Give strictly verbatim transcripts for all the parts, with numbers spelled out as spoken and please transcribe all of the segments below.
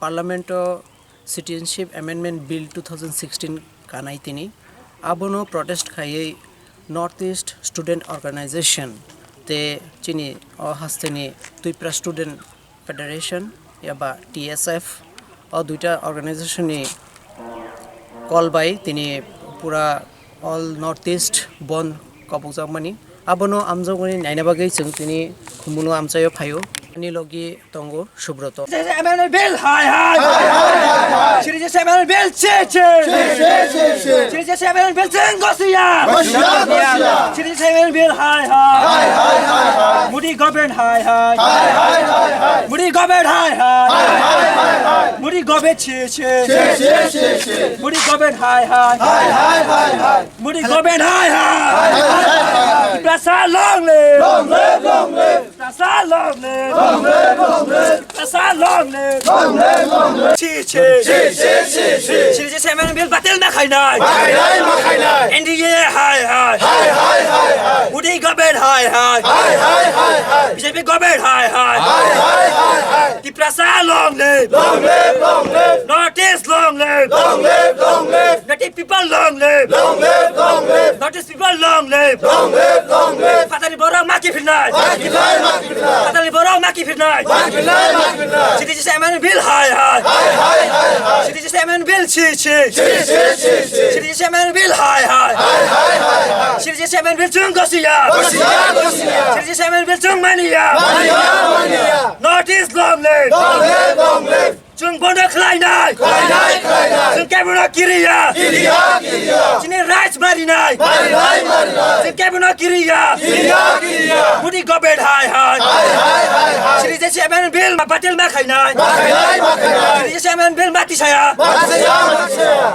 Parliament o Citizenship Amendment Bill two thousand sixteen kanai tini. Abono protest khaiwi North East Student Organization tei chini o hasteni Twipra Student Federation eba T S F, o duita organization ni call bai tini pura all North East bon kobokjakmani. Abono amjokmani naina bagwi chwng tini Khumbuno amchaio phaio. Ani logi tongo Subroto. M N L Bill hai hai. Siri je M N L Bill chi chi. Siri je M N L Bill chwng gosiya. Siri je M N L Bill hai hai. Modi government hai hai. Modi government hai hai. Modi government chi chi. Modi government hai hai. Modi government hai hai. Tiprasa long live. Long live, long live. Tiprasa long live. Long live, long live. Tiprasa long live. Long live, long live. Chi chi. Chi chi chi chi. Siri je M N L Bill batil ma khainai. Ma khainai, ma khainai. N D A hai hai. Hai hai hai hai. Modi government hai hai. Hai hai hai hai. B J P government hai hai. Hai hai hai hai. Tiprasa long live. Long live, long live. North East long live. Long live, long live. Native people long live. Long live, long live. North East people long live. Long live, long live. Phatani borok ma kiphilnai. Ma kiphilnai, ma kiphilnai. Phatani borok ma kiphilnai. Ma kiphilnai, ma kiphilnai. Siri je M N L Bill hai hai. Hai hai hai hai. Siri je M N L Bill chi chi. Chi chi chi chi. Siri je M N L Bill hai hai. Hai hai hai hai. Siri je M N L Bill chwng gosiya. Gosiya, gosiya. Siri je M N L Bill chwng maniya. Maniya, maniya. North East long live. Long live, long live. Chwng bondo khlainai. Khlainai, khlainai. Chwng kebono kiriya. Kiriya, kiriya. Chini rights marinai. Marinai, marinai. Chwng kebono kiriya. Kiriya, kiriya. Modi government hai hai. Hai hai hai hai. Siri je M N L Bill ma batil ma khainai. Ma khainai, ma khainai. Siri je M N L Bill ma tisaya. Ma tisaya, ma tisaya.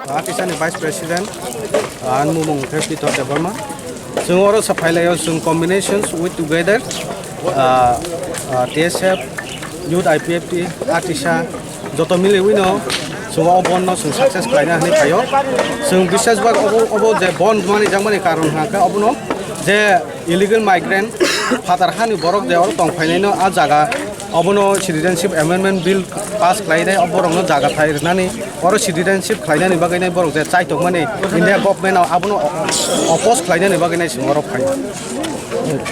Atisani Vice President, ah, ani mung khe Pitor Debbarma. Chwng oro sa phailaio, chwng combinations with together, ah, ah, T S F, Youth I P F T, Atisa, joto miliwi no chwng o bond no chwng success khlaina hinwi phaio. Chwng bisas bak obo, obo je bond mani jakmani karon hwnkha khe obono je illegal migrant, phatar hani borok je oro tong phainai no a jaga, obono Citizenship Amendment Bill pass khlainai, o borokno jaga thai rwnani, oro citizenship khlainani bagwi nai borok je chaitokmani India government abono oppose khlainani bagwi nai chwng oro phai.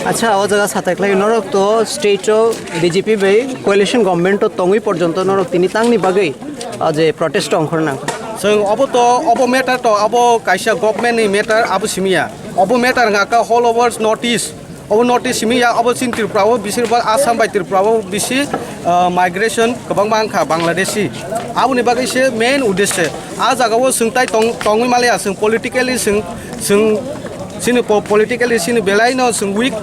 Acha, o jaga satai khlai norok to state o B J P bai coalition government o tongwi porjonto norok tini tangni bagwi, ah, je protest ongkhor nang. Chwng obo to, obo matter to, abo kaisa government ni matter, abo simiya. Obo matter wngkha whole over North East. Obo North East simi ya, obo chini Tripura o bisi, Assam bai Tripura o bisi, ah, migration kwbangma wngkha Bangladeshi. Aboni bagwi se main uddeshe. A jaga o chwng tai tong-, tongwi maliya, chwng politically chwng, chwng chini po-, politically chini belai no chwng weak,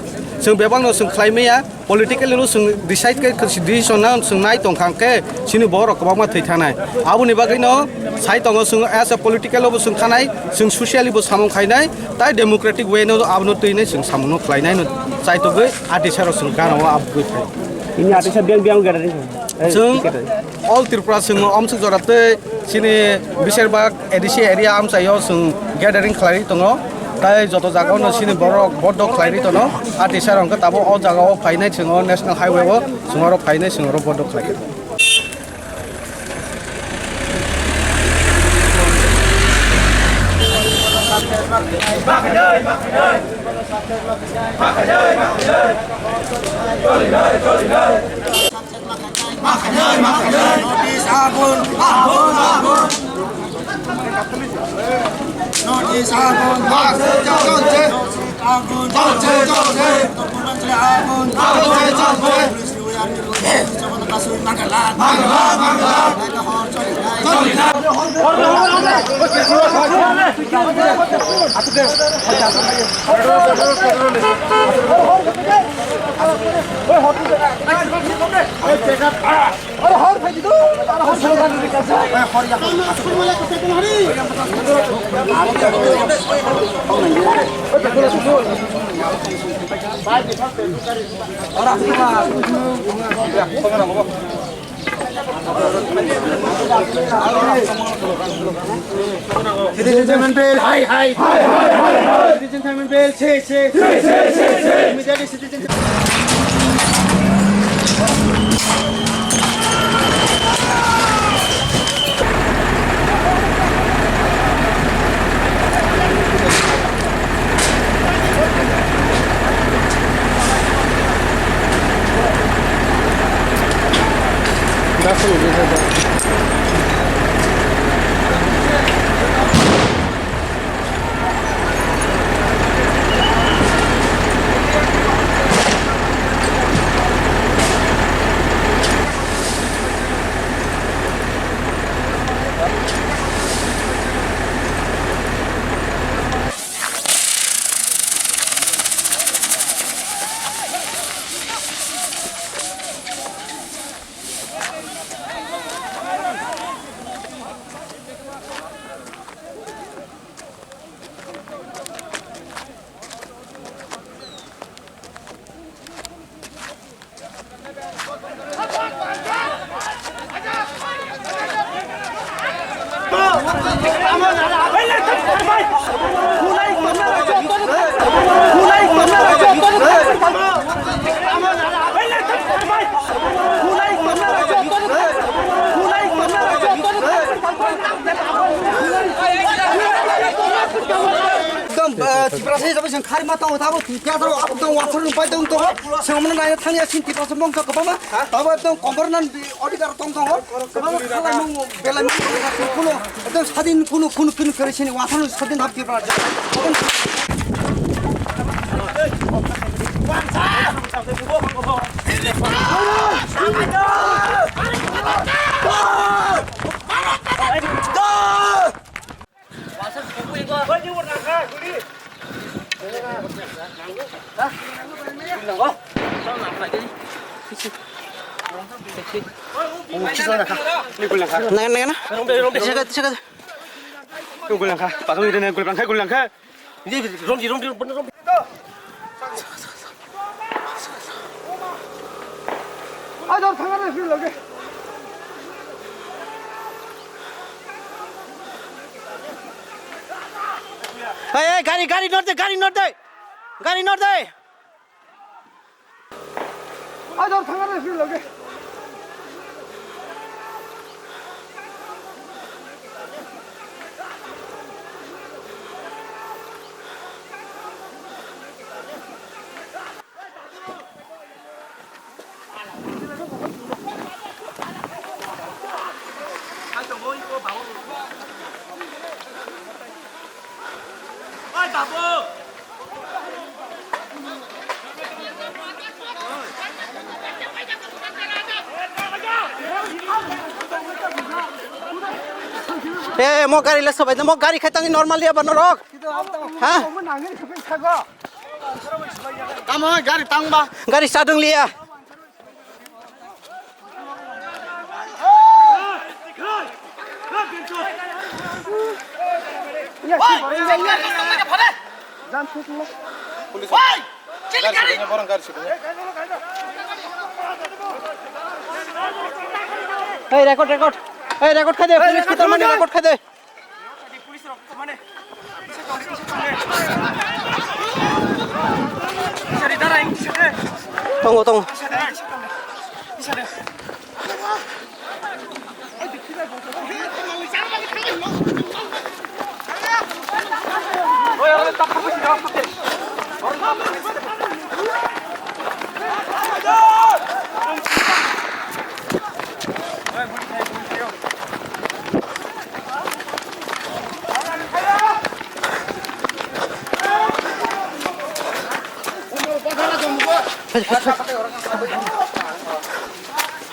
chwng bebak no chwng khlai maya, politically no chwng decide khe, decision no chwng nai tong kha khe chini borok kwbangma thwi thanai. Aboni bagwi no sai tongo chwng as a political o bo chwng thanai, chwng socially bo samung khainai. Tai democratic way no abono twi nai chwng samung no khlai nai no chaitogwi Atisa rok chwng gana o abgwi phai. Ini Atisa biyang biyang gathering. Chwng all Tripura chwng omsuk jora tei chini besirbak A D C area amchaio chwng gathering khlai tongo. Tai joto jaga no chini borok bodo khlai ri tono. Atisa rok khe tabo o jaga o phainai chwng o national highway o chwng oro phainai chwng oro bodo khlai. Notice agun, agun, agun. Notice agun, agun, agun. Notice agun, agun, agun. Police, we are Citizen Semen Bel, hai, hai. Hai, hai, hai, hai. Citizen Semen Bel, se, se. Se, se, se, se. Immediately citizen Ekdom, eh, Tiprasa hisabe chwng kharima tongo, tabo Tiprasa rok ekdom wansuk rok pai tong tongo. Chwng mano naina thangya sin Tiprasa mongsa kwbangma. Tabo ekdom komor nan bi odhikar tong tongo. Kwbangma khalai mung belai mung kunu ekdom sadin kunu kunu kunu kare sini wansuk sadin hap Tiprasa. Nang, nang, nang. Tisa ka, tisa ka. Gul langkha, patung ide gul langkha, gul langkha. Ini romdi, romdi, romdi, romdi. Hey, hey, gari, gari nor de, gari nor de. Gari nor de. Eh, mo gari le sobai, mo gari khai tangwi normal ya ba norok. Ha? Tamo gari tangba. Gari start wng liya. Hey, record, record. Hey, record khai de, police kitar mani record khai de. Tongo, tongo.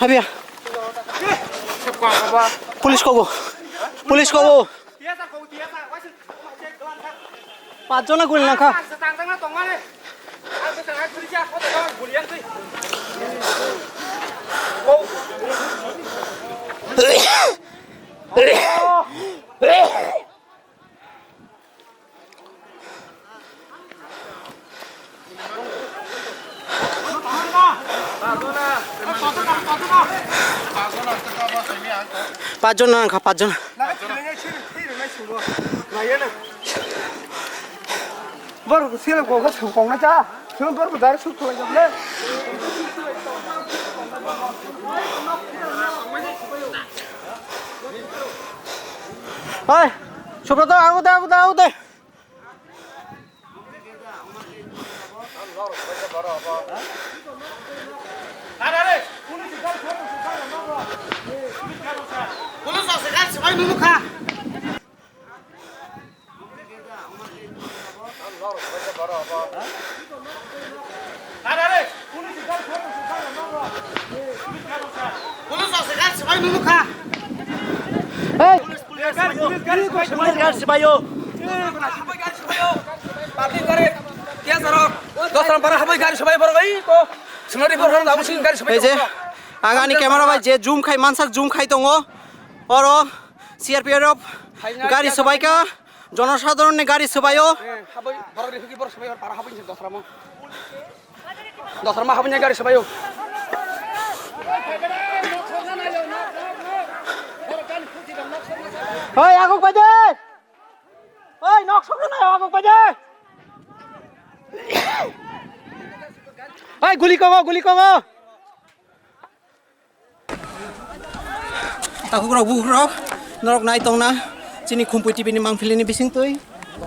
Habia. Police kogo. Police kogo. Pachjona guli nangkha. Pachjona wngkha, pachjona. Borok sele kok kok na cha. Sele borok dare suk khlai jak le. Oi, Subrata, agu de, agu de, agu de. Ei je, ang ani camera bai je zoom khai mansak zoom khai tongo. Oro C R P F gari swbaikha, jonosadharon ni gari swbaio. Dosra ma habanya gari swbaio. Oi, aguk bai de. Oi, nok sokro na aguk bai de. Oi, guli kogo, guli kogo. Takhuk rok, bukhuk rok, norok nai tongna chini Khumpui T V ni mangpili ni bising twi.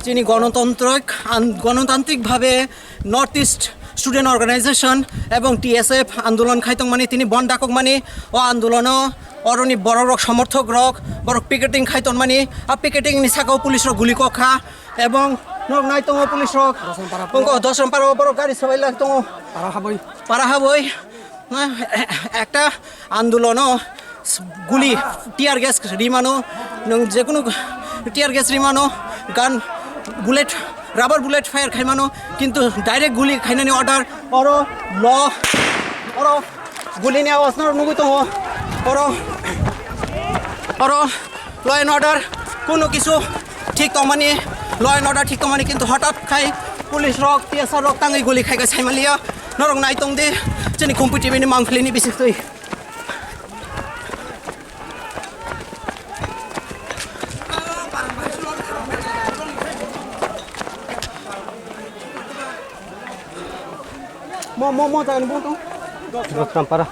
Chini gonotantrok an-, gonotantrik bhabe North East Student Organization ebong T S F andolon khai tongmani, tini bon dakokmani, o andolono oroni borok rok, somorthok rok, borok picketing khai tongmani, a picketing ni saka o police rok guli kok kha, ebong norok nai tongo police rok, bongko Dosrampara o borok gari swbai lai tongo. Para haboi. Para haboi. Ekta andolono guli, tear gas rimano, nwng jekunu tear gas rimano, gun bullet, rubber bullet fire khaimano, kintu direct guli khainani order, oro law, oro gulini awaz no nugwi tongo, oro, oro law and order, kunu kisu thik tongmani, law and order thik tongmani, kintu hotat khai police rok, T S R rok tangwi guli khaika saimaliya. Norok nai tong di, chini Khumpui T V ni mangpili ni bising twi. Mo, mo, mo, jagan bo tong. Dosrampara.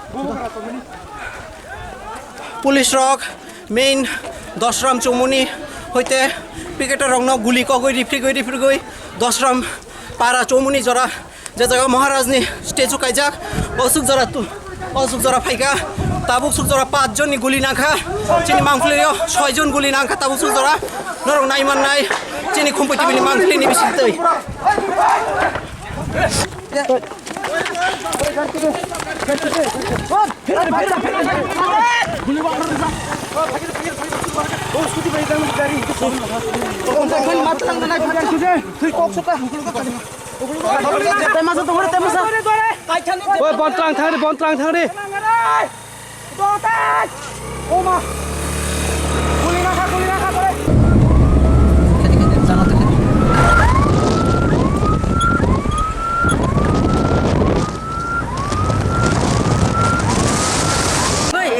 Police rok main Dosram Chomoni hoite picketer rokno guli kogwi, riphrigwi, riphrigwi Dosrampara Chomoni jora, je jaga Maharaj ni statue kaijak, o suk jora tu, o suk jora phaika, tabuk suk jora pach jon ni guli nangkha, chini mangpili o soi jon guli nangkha tabuk suk jora, norok nai man nai, chini Khumpui T V ni mangpili ni bising twi. Oi, bontrang thangri, bontrang thangri.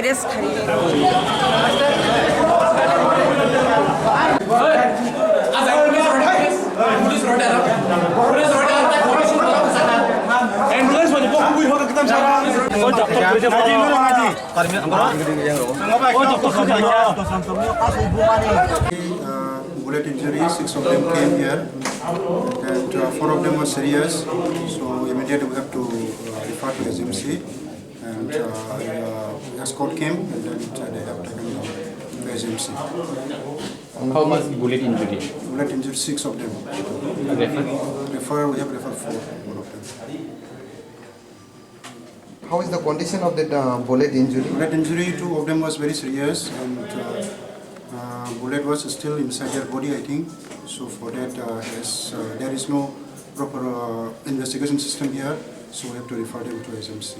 Arrest khai. Uh, bullet injury, six of them came here, and uh, four of them were serious. So immediately we have to uh, refer to S M C, and uh, uh, escort came, and then uh, they have taken to S M C. How much bullet injury? Bullet injury, six of them. Refer? Refer, we have referred four, all of them. How is the condition of that uh, bullet injury? Bullet injury, two of them was very serious, and uh, uh, bullet was still inside their body, I think. So for that, uh, as uh, there is no proper uh, investigation system here, so we have to refer them to S M C.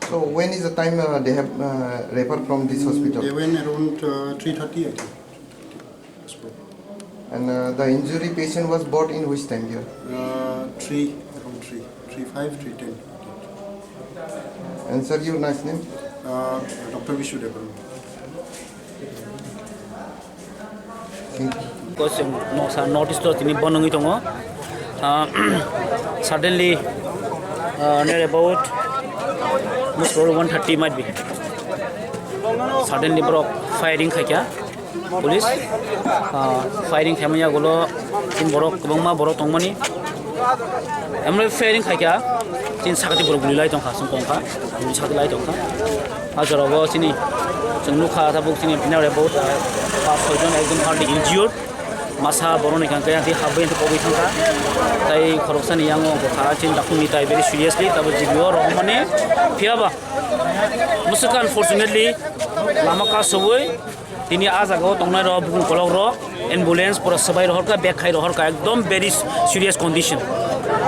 So when is the time uh, they have uh, referred from this hospital? They went around uh, three thirty, I think. And uh, the injury patient was brought in which time here? Uh, three, around three, three five, three ten. And sir, your nice name? Uh, Doctor Vishu Debbarma. Thank you. Ko chwng noksa North East o tini bon wngwi tongo. Ah, suddenly, ah, near about most probably one thirty might be. Suddenly borok firing khaikha police. Ah, firing khaimani yagulo chini borok kwbangma borok tongmani. Emre firing khaikha, chini sakati borok guli lai tongkha, chwng tongkha, guli sakti lai tongkha. Ah, jorabo chini chwng nukha tabuk chini bini ore bahut, ah, pas soi jon ekdom hardly injured. Masa borok ni kang kaya ti habwi ti kogwi thangkha. Tai khoroksa ni yango bo khara chin dakhung ni tai very seriously tabo G B O rohormani phiyaba. Musuk unfortunately lama kasubwi tini ah jaga o tongnai rok bukung kolok rok ambulance pura swbai rohorkha, bag khai rohorkha, ekdom very serious condition,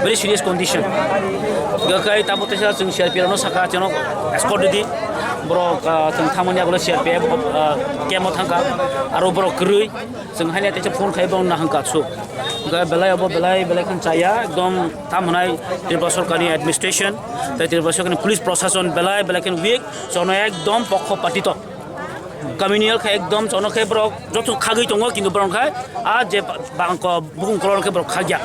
very serious condition. Gakai tabo teisa chwng C R P rok no saka chwng escort di borok, ah, chwng thangmani yagulo C R P F, ah, camp o thangkha, aro borok kwrwi. Chwng haino teisa phone khai borok nahang kasu. Hwnkhe belai obo belai belai khe chaya ekdom tam hwnai Tripura Sarkar ni administration tei Tripura Sarkar ni police prosason belai belai khe weak, chono ekdom pokho patito. Communal khe ekdom chono khe borok joto khagwi tongo, kintu borok khe a je bangko bukung kolor khe borok khagya.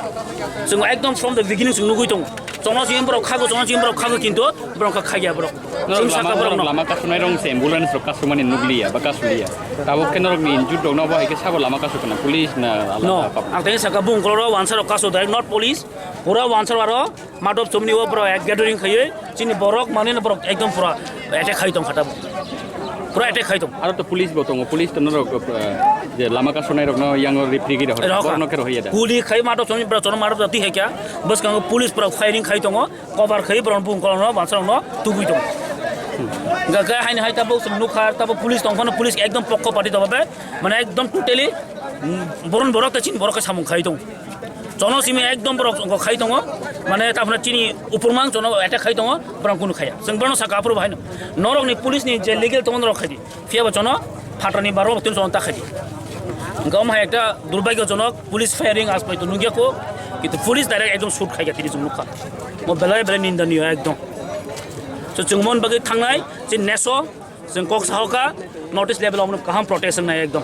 Chwng ekdom from the beginning chwng nugwi tongo. Chono chini borok khago, chono chini borok khago, kintu borok kha khagya borok. Norok chwng lama, saka borok norok no. Lama kasumnai rok se ambulance rok kasumani nukliya ba kasuliya. Tabuk khe norok ni injured rok no bo hai khe sabo lama kasukna police na alada. No, pab- ang tei saka bung koloro wansa rok kasu direct not police. Pura wansa aro madop chomni o borok ek gathering khaiwi chini borok mani no borok ekdom pura attack khai tong kha tabuk. Pura attack khai tong. Aro to police bo tongo, police to norok, eh, je lama kasumnai rok no yang referee rok. Rok. Borok no khe rohorya da. Kuli khai madop chomni borok chono madop jati hai kya. Bwskango police borok firing khai tongo. Cover khai borok bung kolong no wansa rok no tubui tong. Ga ga haini hai tabuk chwng nukha tabuk police tong phano police ekdom pokho party tong be mane ekdom totally, mm, boron borok ta chin borok khe samung khai tong. Chono simi ekdom borok khai tongo mane ta phano chini upurmang chono attack khai tongo borok kunu khaya. Chwng bono saka apro bahai no norok ni police ni je legal tongo norok khai di. Phiya bo chono phatarni baro tun chono ta khai di. Hwnkhe omo hai ekta durbhagyojonok police firing asbai to nukya ko, kintu police direct ekdom shoot khai kha tini chwng nukha. Mo belai belai nindaniyo ekdom. So chwng mon bagwi thangnai, chini neso, chwng kok sahoka, notice level omno kaham protest wngnai ekdom.